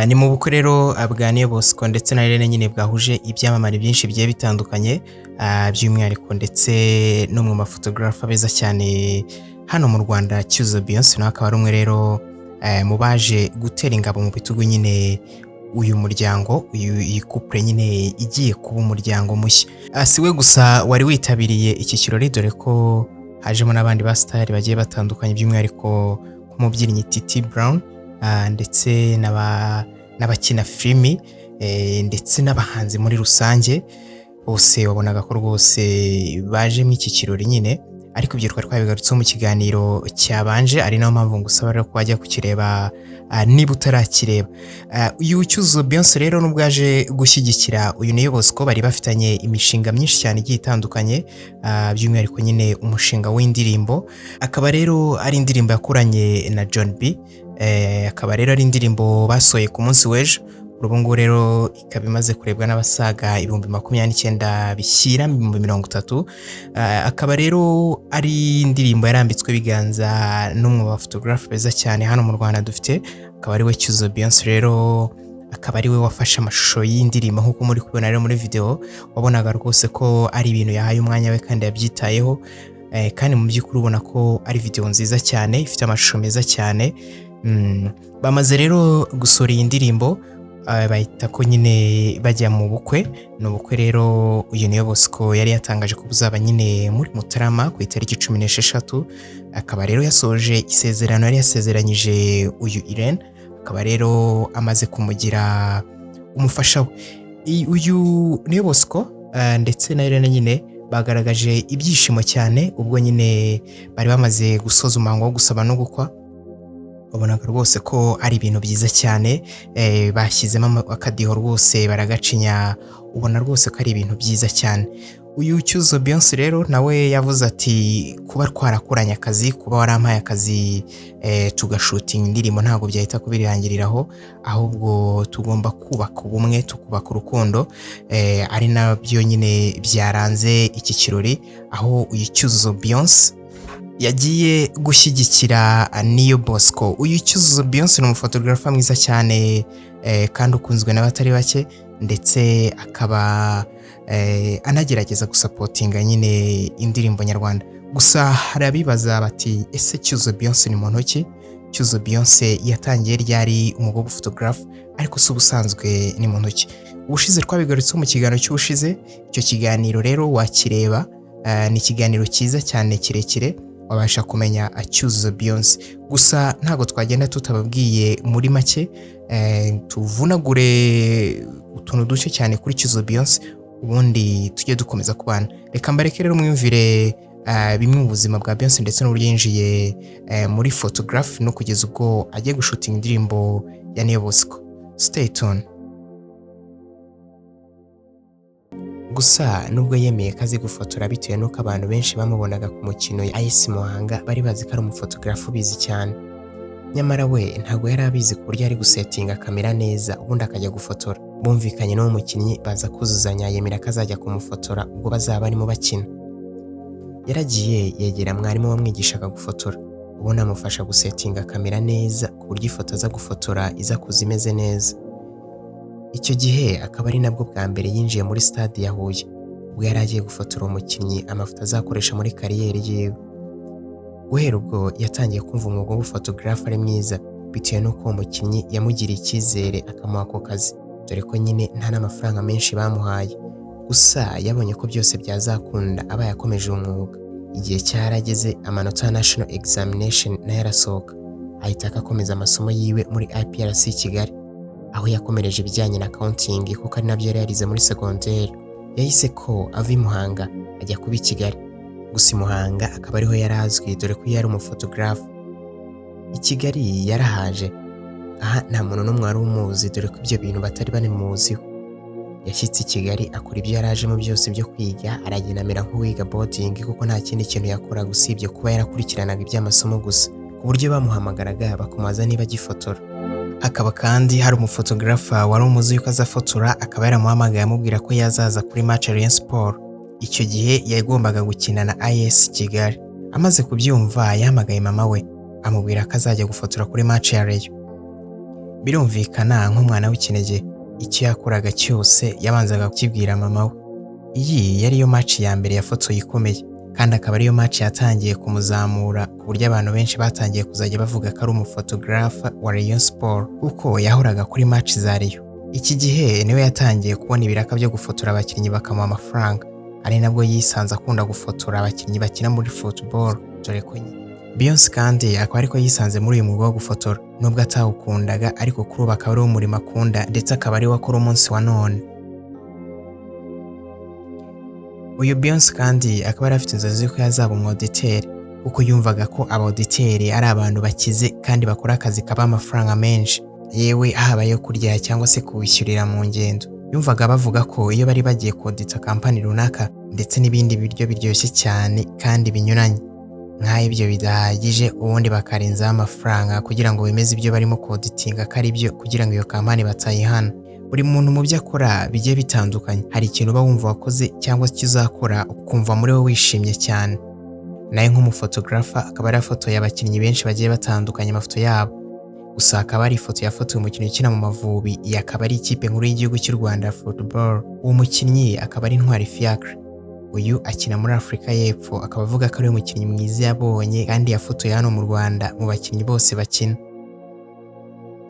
Ni mu bukwe rero bwa Niyo Bosco ndetse na Irene nyine bwahuje ibyamamare byinshi bigiye bitandukanye, by'umwihariko ndetse no mu mafotogarafa beza cyane hano mu Rwanda. Cyuzuzo Beyonce nawe akaba ari umwe rero mu baje gutera ingabo mu bitugu nyine uyu muryango, uyu iyi couple nyine igiye kuba umuryango mushya. Si we gusa wari witabiriye iki kirori, dore ko hajemo n'abandi basitari bagiye batandukanye, by'umwihariko nk'umubyinnyi Titi Brown, ndetse n'abakina filimi, ndetse n'abahanzi muri rusange. Bose wabonaga ko rwose baje muri iki kirori nyine, ariko ibyo twari twabigarutseho mu kiganiro cyabanje, ari nayo mpamvu ngusaba rero ko wajya kukireba niba utarakireba. Uyu Cyuzuzo Beyonce rero nubwo yaje gushyigikira uyu Niyo Bosco, bari bafitanye imishinga myinshi cyane igiye itandukanye, by'umwihariko nyine umushinga w'indirimbo, akaba rero ari indirimbo yakoranye na John B. Akaba rero ari indirimbo basohoye ku munsi w'ejo. Ubu ngubu rero ikaba imaze kurebwa n'abasaga 29,000 bishyira 30,000. Akaba rero ari indirimbo yarambitswe ibiganza n'umwe mu bafotogarafe beza cyane hano mu Rwanda dufite, akaba ari we Cyuzuzo Beyonce. Rero akaba ari we wafashe amashusho y'indirimbo nk'uko muri kubibona rero muri video. Wabonaga rwose ko ari ibintu yahaye umwanya we kandi yabyitayeho, kandi mu by'ukuri ubona ko ari video nziza cyane ifite amashusho meza cyane. Bamaze rero gusohora iyi ndirimbo, bahita ko nyine bajya mu bukwe. Ni ubukwe rero uyu Niyo Bosco yari yatangaje ko buzaba nyine muri Mutarama ku itariki 16. Akaba rero yasoje isezerano yari yasezeranyije uyu Irene, akaba rero amaze kumugira umufasha we. Uyu Niyo Bosco ndetse na Irene nyine bagaragaje ibyishimo cyane ubwo nyine bari bamaze gusoza umuhango wo gusaba no gukwa. Wabonaga rwose ko ari ibintu byiza cyane, bashyizemo akadiho rwose baragacinya, ubona rwose ko ari ibintu byiza cyane. Uyu Cyuzuzo Beyonce rero nawe yavuze ati: "Kuba twarakoranye akazi, kuba warampaye akazi, tugashutinga indirimbo, ntabwo byahita kubirangiriraho, ahubwo tugomba kubaka ubumwe, tukubaka urukundo." Ari nabyo nyine byaranze iki kirori, aho uyu Cyuzuzo Beyonce yagiye gushyigikira Niyo Bosco. Uyu Cyuzuzo Beyonce ni umufotogarafa mwiza cyane, kandi ukunzwe n'abatari bake, ndetse akaba anagerageza gusapotinga nyine indirimbo nyarwanda. Gusa hari abibaza bati: "Ese Cyuzuzo Beyonce ni muntu ki? Cyuzuzo Beyonce yatangiye ryari umwuga w'ubufotogarafe? Ariko si ubusanzwe ni muntu ki?" Ubushize twabigarutseho mu kiganiro cy'ubushize. Icyo kiganiro rero wakireba, ni ikiganiro cyiza cyane kirekire, wabasha kumenya Cyuzuzo Beyonce. Gusa ntabwo twagenda tutababwiye muri make, tuvunagure utuntu duke cyane kuri Cyuzuzo Beyonce, ubundi tujye dukomeza kubana. Reka mbareke rero mwiyumvire bimwe mu buzima bwa Beyonce ndetse n'uburyo yinjiye muri photography no kugeza ubwo agiye gushutinga indirimbo ya Niyo Bosco. Stay tuned. Gusa nubwo yemeye ko azi gufotora, bitewe n'uko abantu benshi bamubonaga ku mukino ya AS Muhanga bari bazi ko ari umufotogarafe ubizi cyane, nyamara we ntabwo yari abizi ku buryo ari gusetinga kamera neza ubundi akajya gufotora. Bumvikanye n'uwo mukinnyi baza kuzuzanya, yemera ko azajya kumufotora ubwo bazaba barimo bakina. Yaragiye yegera mwarimu wamwigishaga gufotora, ubundi amufasha gusetinga kamera neza ku buryo ifoto aza gufotora iza kuza imeze neza. Icyo gihe akaba ari nabwo bwa mbere yinjiye muri stade ya Huye, ubwo yari agiye gufotora umukinnyi amafoto azakoresha muri kariyeri yiwe. Guhera ubwo yatangiye kumva umwuga w'ubufotogarafe ari mwiza, bitewe n'uko uwo mukinnyi yamugiriye icyizere akamuha ako kazi, dore ko nyine nta n'amafaranga menshi bamuhaye. Gusa yabonye ko byose byazakunda abaye akomeje uwo mwuga. Igihe cyarageze, amanota ya National Examination nayo arasohoka, ahita akomeza amasomo yiwe muri IPRC Kigali, aho yakomereje ibijyanye na accounting kuko ari nabyo yari yarize muri segonderi. Yahise ko ava i Muhanga ajya kuba i Kigali, gusa i Muhanga akaba ariho yari azwi, dore ko yari umufotogarafe. I Kigali yarahaje, aha nta muntu n'umwe wari umuzi, dore ko ibyo bintu batari banamuziho. Yashyitse i Kigali akora ibyo yari ajemo byose byo kwiga, aragenda amera nk'uwiga boarding, kuko nta kindi kintu yakoraga usibye kuba yarakurikiranaga iby'amasomo gusa, ku buryo bamuhamagaraga bakamubaza niba agifotora. Hakaba kandi hari umufotogarafa wari umuzi yuko azafotora, akaba yaramuhamagaye amubwira ko yazaza kuri match ya Rayon Sport. Icyo gihe yagombaga gukina na AS Kigali. Amaze kubyumva yahamagaye mama we amubwira ko azajya gufotora kuri match ya Rayon. Birumvikana, nk'umwana w'ikinege, icyo yakoraga cyose yabanzaga kukibwira mama we. Iyi yari yo match ya mbere yafotoye ikomeye, kandi akaba ariyo match yatangiye kumuzamura, ku buryo abantu benshi batangiye kuzajya bavuga ko ari umufotogarafa wa Rayon Sport, kuko yahoraga kuri match za Rayon. Iki gihe niwe yatangiye kubona ibiraka byo gufotora abakinnyi bakamuha amafaranga, ari nabwo yisanze akunda gufotora abakinnyi bakina muri football, dore ko Beyonce kandi akaba ariko yisanze muri uyu mwuga wo gufotora, nubwo atawukundaga, ariko kuri ubu akaba ari wo murimo akunda, ndetse akaba ari wo akora umunsi wa none. Uyu Beyonce kandi akaba yari afite inzozi z'uko yazaba umwoditeri, kuko yumvaga ko aboditeri ari abantu bakize kandi bakora akazi kaba amafaranga menshi, yewe haba ayo kurya cyangwa se kubishyurira mu ngendo. Yumvaga bavuga ko iyo bari bagiye kodita kampani runaka, ndetse n'ibindi biryo biryoshye cyane kandi binyuranye, nk'aho ibyo bidahagije, ubundi bakarenzaho amafaranga kugira ngo bemeze ibyo barimo koditinga ko ari byo, kugira ngo iyo kampani batayihana. Buri muntu mu byo akora bigiye bitandukanye, hari ikintu uba wumva wakoze cyangwa se icyo uzakora, ukumva muri wowe wishimye cyane. Nawe nk'umufotogarafa akaba yarafotoye abakinnyi benshi bagiye batandukanye amafoto yabo, gusa hakaba hari ifoto yafotowe umukinnyi ukina mu Mavubi, iyi akaba ari ikipe nkuru y'igihugu cy'u Rwanda football. Uwo mukinnyi akaba ari Ntwari Fiacre. Uyu akina muri Afurika y'Epfo, akaba avuga ko ari we mukinnyi mwiza yabonye kandi yafotoye hano mu Rwanda mu bakinnyi bose bakina.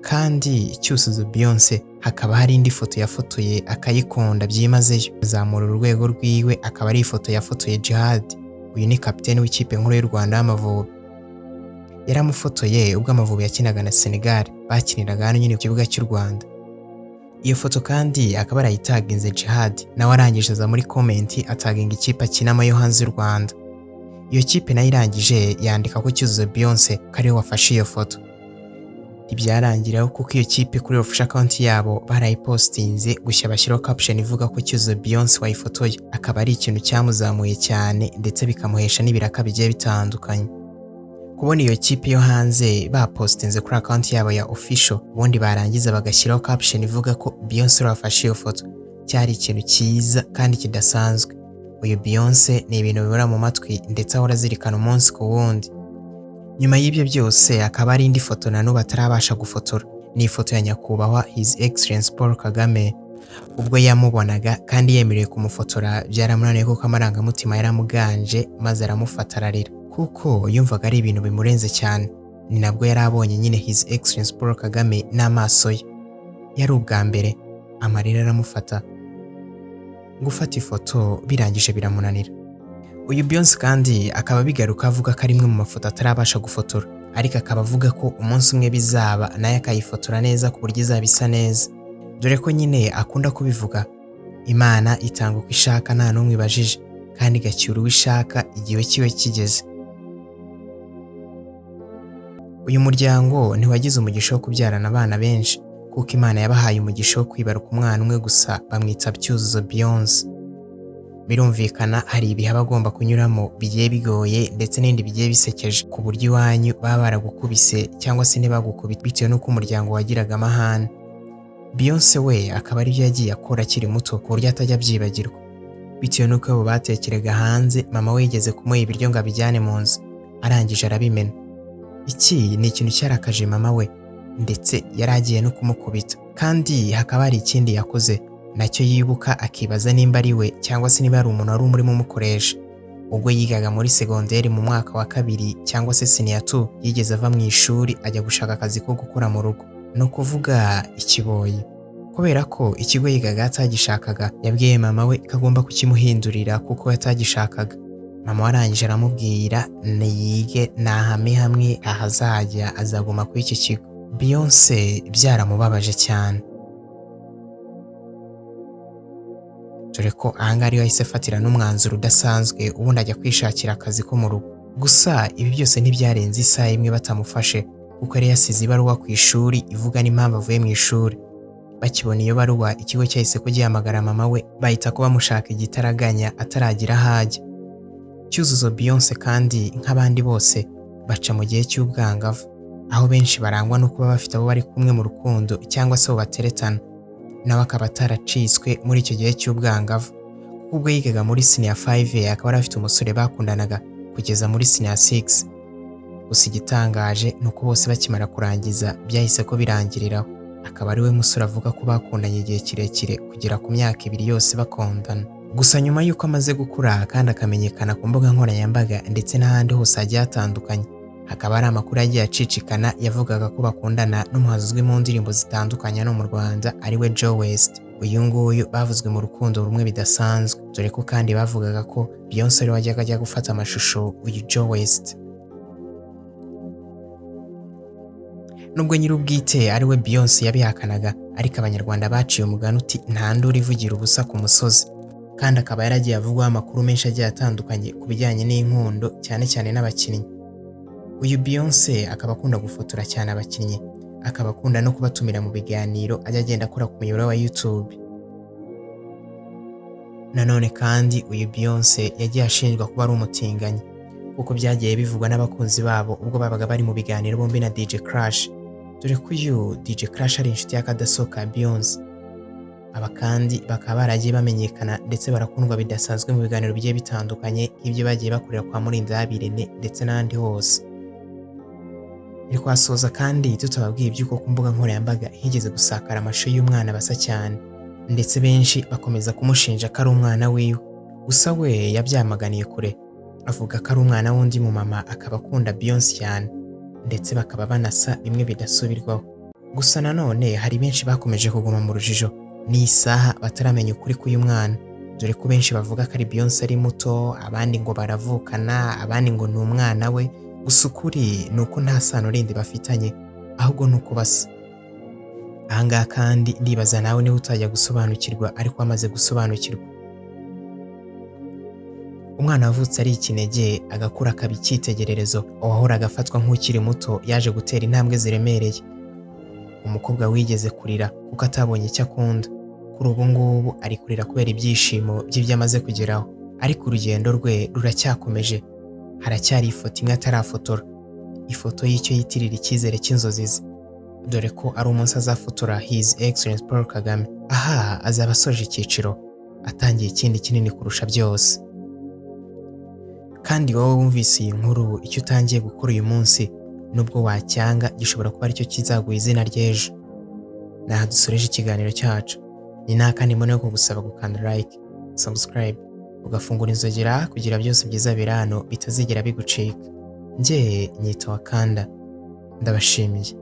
Kandi Cyuzuzo Beyonce hakaba hari indi foto yafotoye akayikunda byimazeyo, azamura urwego rwiwe, akaba ari ifoto yafotoye Djihad. Uyu ni kapiteni w'ikipe nkuru y'u Rwanda y'Amavubi. Yaramufotoye ubwo Amavubi yakinaga na Senegal, bakiniraga hano nyine ku kibuga cy'u Rwanda. Iyo foto kandi akaba yarayitaginze Djihad, nawe arangije aza muri comment ataginga ikipe akinamo yo hanze y'u Rwanda. Iyo kipe nayo irangije yandika ko Cyuzuzo Beyonce ko ariwe wafashe iyo foto. Ntibyarangiraho, kuko iyo kipe kuri official account yabo barayipostinze gushya, bashyiraho caption ivuga ko Cyuzuzo Beyonce wayifotoye, akaba ari ikintu cyamuzamuye cyane ndetse bikamuhesha n'ibiraka bigiye bitandukanye. Kubona iyo kipe yo hanze bapostinze kuri account yabo ya official, ubundi barangiza bagashyiraho caption ivuga ko Beyonce wafashe iyo foto, cyari ikintu cyiza kandi kidasanzwe. Uyu Beyonce ni ibintu bibura mu matwi, ndetse ahora azirikana umunsi ku wundi. Nyuma y'ibyo byose hakaba hari indi foto na n'ubu atarabasha gufotora. Ni ifoto ya Nyakubahwa His Excellence Paul Kagame. Ubwo yamubonaga kandi yemerewe kumufotora, byaramunaniye kuko amarangamutima yaramuganje, maze aramufata ararira, kuko yumvaga ari ibintu bimurenze cyane. Ni nabwo yari abonye nyine His Excellence Paul Kagame n'amaso ye, yari ubwa mbere. Amarira aramufata, gufata ifoto birangije biramunanira. Uyu Beyonce kandi akaba abigaruka avuga ko ari imwe mu mafoto atarabasha gufotora, ariko akaba avuga ko umunsi umwe bizaba, nawe akayifotora neza ku buryo izaba isa neza, dore ko nyine akunda kubivuga: Imana itanga uko ishaka nta n'umwe ibajije, kandi igacyura uwo ishaka igihe kiwe kigeze. Uyu muryango ntiwagize umugisha wo kubyarana abana benshi, kuko Imana yabahaye umugisha wo kwibaruka umwana umwe gusa, bamwita Cyuzuzo Beyonce. Birumvikana, hari ibihe aba agomba kunyuramo bigiye bigoye ndetse n'ibindi bigiye bisekeje, ku buryo iwanyu baba baragukubise cyangwa se ntibagukubite, bitewe n'uko umuryango wagiraga amahane. Beyonce we akaba aribyo yagiye akora akiri muto, ku buryo atajya abyibagirwa. Bitewe n'uko abo batekeraga hanze, mama we yigeze kumuha ibiryo ngo abijyane mu nzu, arangije arabimena. Iki ni ikintu cyarakaje mama we, ndetse yari agiye no kumukubita. Kandi hakaba hari ikindi yakoze nacyo yibuka, akibaza nimba ari we cyangwa se niba hari umuntu wari umurimo umukoresha. Ubwo yigaga muri segonderi mu mwaka wa kabiri cyangwa se senior 2, yigeze ava mu ishuri ajya gushaka akazi ko gukora mu rugo, ni ukuvuga ikiboyi. Kubera ko ikigo yigaga atagishakaga, yabwiye mama we ko agomba kukimuhindurira kuko atagishakaga. Mama we arangije aramubwira niyige nahame hamwe ahazajya azaguma kuri iki kigo. Beyonce byaramubabaje cyane, dore ko ahangaha ariho yahise afatira n'umwanzuro udasanzwe, ubundi ajya kwishakira akazi ko mu rugo. Gusa ibi byose ntibyarenze isaha imwe batamufashe, kuko yari yasize ibaruwa ku ishuri ivuga n'impamvu avuye mu ishuri. Bakibona iyo baruwa, ikigo cyahise ko gihamagara mama we, bahita ko bamushaka igitaraganya ataragira aho ajya. Cyuzuzo Beyonce kandi nk'abandi bose baca mu gihe cy'ubwangavu, aho benshi barangwa no kuba bafite abo bari kumwe mu rukundo cyangwa se abo bateretana, nawe akaba ataracitswe muri icyo gihe cy'ubwangavu, kuko ubwo yigaga muri senior 5 akaba yari afite umusore bakundanaga kugeza muri senior 6. Gusa igitangaje ni uko bose bakimara kurangiza byahise ko birangiriraho. Akaba ari we musore avuga ko bakundanye igihe kirekire, kugera ku myaka 2 yose bakundana. Gusa nyuma y'uko amaze gukura kandi akamenyekana ku mbuga nkoranyambaga ndetse n'ahandi hose hagiye hatandukanye, hakaba hari amakuru yagiye acicikana yavugaga ko bakundana n'umuhanzi uzwi mu ndirimbo zitandukanye no mu Rwanda, ari we Joe West. Uyu nguyu bavuzwe mu rukundo rumwe bidasanzwe, dore ko kandi bavugaga ko Beyonce ari we wajyaga ajya gufata amashusho uyu Joe West. Nubwo nyir'ubwite ari we Beyonce yabihakanaga, ariko Abanyarwanda baciye umugani uti nta nduru ivugira ubusa ku musozi, kandi akaba yaragiye avugwaho amakuru menshi agiye atandukanye ku bijyanye n'inkundo, cyane cyane n'abakinnyi. Uyu Beyonce akaba akunda gufotora cyane abakinnyi, akaba akunda no kubatumira mu biganiro ajya agenda akora ku muyoboro wa YouTube. Nanone kandi uyu Beyonce yagiye ashinjwa kuba ari umutinganyi, kuko byagiye bivugwa n'abakunzi babo ubwo babaga bari mu biganiro bombi na DJ Crash, dore ko uyu DJ Crash ari inshuti y'akadasohoka ya Beyonce. Aba kandi bakaba baragiye bamenyekana ndetse barakundwa bidasanzwe mu biganiro bigiye bitandukanye nk'ibyo bagiye bakorera kwa Murindahabi Irene ndetse n'ahandi hose. Ntitwasoza kandi tutababwiye iby'uko ku mbuga nkoranyambaga higeze gusakara amashusho y'umwana basa cyane, ndetse benshi bakomeza kumushinja ko ari umwana wiwe. Gusa we yabyamaganiye kure, avuga ko ari umwana w'undi mumama, akaba akunda Beyonce cyane, ndetse bakaba banasa bimwe bidasubirwaho. Gusa nanone hari benshi bakomeje kuguma mu rujijo n'isaha bataramenya ukuri k'uyu mwana, dore ko benshi bavuga ko ari Beyonce ari muto, abandi ngo baravukana, abandi ngo ni umwana we. Gusa ukuri ni uko nta sano rindi bafitanye, ahubwo ni uko basa. Ahangaha kandi ndibaza nawe niba utajya gusobanukirwa, ariko wamaze gusobanukirwa. Umwana wavutse ari ikinege agakura akaba icyitegererezo, uwahoraga afatwa nk'ukiri muto yaje gutera intambwe ziremereye. Umukobwa wigeze kurira kuko atabonye icyo akunda, kuri ubu ngubu ari kurira kubera ibyishimo by'ibyo amaze kugeraho, ariko urugendo rwe ruracyakomeje. Haracyari ifoto imwe atarafotora, ifoto y'icyo yitirira icyizere cy'inzozi ze, dore ko ari umunsi azafotora His Excellence Paul Kagame. Aha azaba asoje icyiciro, atangiye ikindi kinini kurusha byose. Kandi wowe wumvise iyi nkuru, icyo utangiye gukora uyu munsi, nubwo wacyanga, gishobora kuba aricyo kizaguha izina ry'ejo. Naha dusoreje ikiganiro cyacu. Ni nta kandi mbona yo kugusaba gukanda like, subscribe, ugafungura inzogera kugira byose byiza biri hano bitazigera bigucika. Njye nyita Wakanda, ndabashimiye.